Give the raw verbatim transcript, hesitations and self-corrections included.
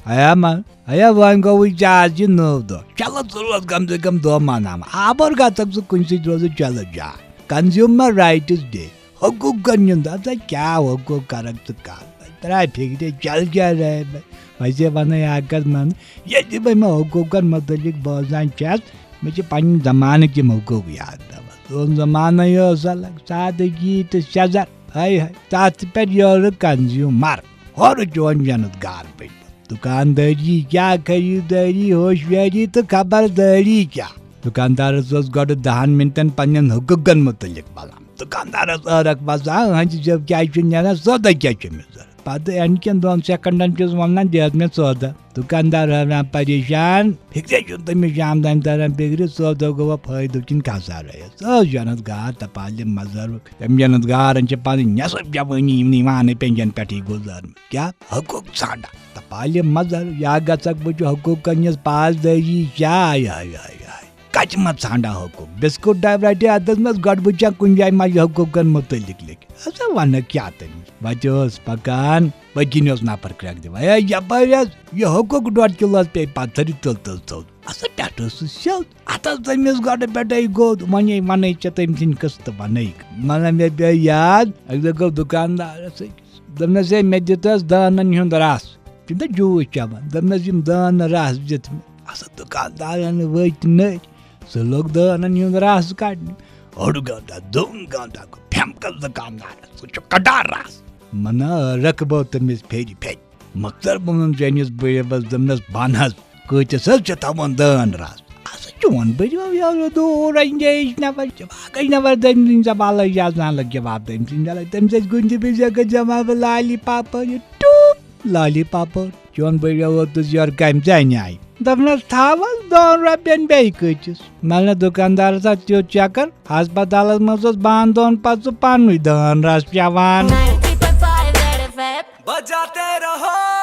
ہیا ما، ہیا وۄنۍ گوٚوُے ژےٚ آز یہِ نٔو دۄہ۔ چلو ژٕ روز کم سے کم دۄہ مناوان۔ آبر گژھکھ ژٕ کُنہِ سۭتۍ روزٕ چلو جان۔ Consumer rights day۔ حقوٗقن ہُنٛد، ہسا کیٛاہ حقوٗق کرکھ ژٕ کتھ؟ ترٛاے فِکرِ، چل کیٛاہ رہے بھائی؟ ویسے ونَے اکھ کتھ من، ییٚلہِ تہِ بہٕ یِمن حقوٗقن مُتعلق بوزان چھَس، مےٚ چھِ پنٕنۍ زمانٕکۍ یِم حقوٗق یاد پٮ۪وان۔ سون زمانَے اوس الگ، سادگی تہٕ سیٚزر۔ ہاے ہاے، تتھ پٮ۪ٹھ یورٕ consumer، ہورٕ چون جنت گار بٔنِتھ۔ دُکاندٲری کیٛاہ، خریٖدٲری، ہوشیٲری تہٕ خبردٲری کیٛاہ؟ دُکاندارس اوس گۄڈٕ دَہن مِنٹن پننٮ۪ن حقوٗقن مُتعلق ولان۔ دُکاندارس ٲرکھ وسان، "ہنجہِ زٮ۪و کیٛازِ چھُ نیران؟ سودا کیٛاہ چھُ مےٚ ضروٗرت؟" پتہٕ اَمہِ کٮ۪ن دۄن سیکنڈن چھُس ونان، "دِ حظ مےٚ سودا۔" دُکاندار ہاوان پریشان، فِکرِ چھُنہٕ تٔمِس شام تام تران فِکرِ، سودا گوٚوا فٲیدٕ کِنہٕ خسارے۔ سُہ اوس جنت گار تپالہِ مظہرُک۔ تٔمۍ جنت گارن چھِ پنٕنۍ نٮ۪صٕف جوٲنی یِمنٕے وانہٕ پینجن پٮ۪ٹھٕے گُزٲرمٕژ۔ کیٛاہ؟ حقوٗق ژھانڈان۔ تپالہِ مظہر، یا گژھکھ بہٕ چھُ حقوٗقن ہٕنٛز پاسدٲری جاے، ہاے، ہاے، ہاے۔ کتہِ ما ژھانڈا حقوٗق؟ بِسکوٗٹ ڈبہٕ رٹہِ اتھس منٛز، گۄڈٕ وٕچھا کُنہِ جایہِ ما چھِ حقوٗقن مُتعلق لیکھِتھ۔ ہسا ونہٕ کیٛاہ تٔمِس؟ وتہِ اوس پکان، پٔتۍ کِنۍ اوس نفر کرٛٮ۪کھ دِوان، "ہے، یپٲرۍ حظ، یہِ حقوٗق ڈۄڈ کِلوٗ حظ پیٚیہِ پتھرِ تُل تہٕ ژوٚل۔" ہسا پٮ۪ٹھٕ اوسُس سیوٚد۔ اتھ اوس تٔمِس گۄڈٕ پٮ۪ٹھَے گوٚد، وۄنۍ وَنَے ژےٚ تٔمۍ سٕنٛدۍ قٕصہٕ تہٕ وَنَے۔ مطلب، مےٚ پیٚو یاد، اَکہِ دۄہ گوٚو دُکاندارَس أکِس۔ دوٚپنَس، "ہے، مےٚ دِتہٕ حظ دانَن ہُنٛد رَس۔" تِم تہٕ جوٗس چٮ۪وان۔ دوٚپنَس، "یِم دانہٕ رَس دِتھ مےٚ۔" اَسا دُکاندارَن ؤتۍ نٔرۍ۔ سُہ لوٚگ دانَن ہُنٛد رَس کَڑنہِ۔ اوٚڑ گٲنٛٹا، دوٚن گٲنٛٹا گوٚو، پھٮ۪مکَس دُکاندارَس، "ژٕ چھُکھ کَڑان رَس؟" مَنا رَکھ بہٕ تٔمِس پھیرِ پھیرِ۔ مۄخصر ووٚنُن چٲنِس بٔڈِبَبَس، دوٚپنَس، "بَن حظ، کۭتِس حظ چھِ تھاوان دٲن رَس؟" ہسا چون بٔڈِبَب یہِ اوس دوٗر اَنجیش نفر، جواب گژھِ نفر تٔمۍ سٕنٛدِ زبان لَگہِ آسان لَگہِ جواب تٔمۍ سٕنٛدِ لَگہِ۔ تٔمِس ٲسۍ کُنہِ تہِ وِزِ اگر جمع بہٕ لالی پاپٲرۍ، یہِ ٹوٗپ لالی پاپٲرۍ۔ چون بٔڈِبَب ووتُس یورٕ کَمہِ زَنہِ آیہِ۔ دوٚپنَس، "تھاو حظ دَہَن رۄپیَن بیٚیہِ کۭتِس؟" مےٚ نہ دُکاندارَس اَتھ تیُتھ چکر، ہسپتالَس منٛز اوس بانہٕ دۄن پَتہٕ سُہ پَنُے دٲن رَس چٮ۪وان۔ ninety point five Red F M۔ بجاتے رہو۔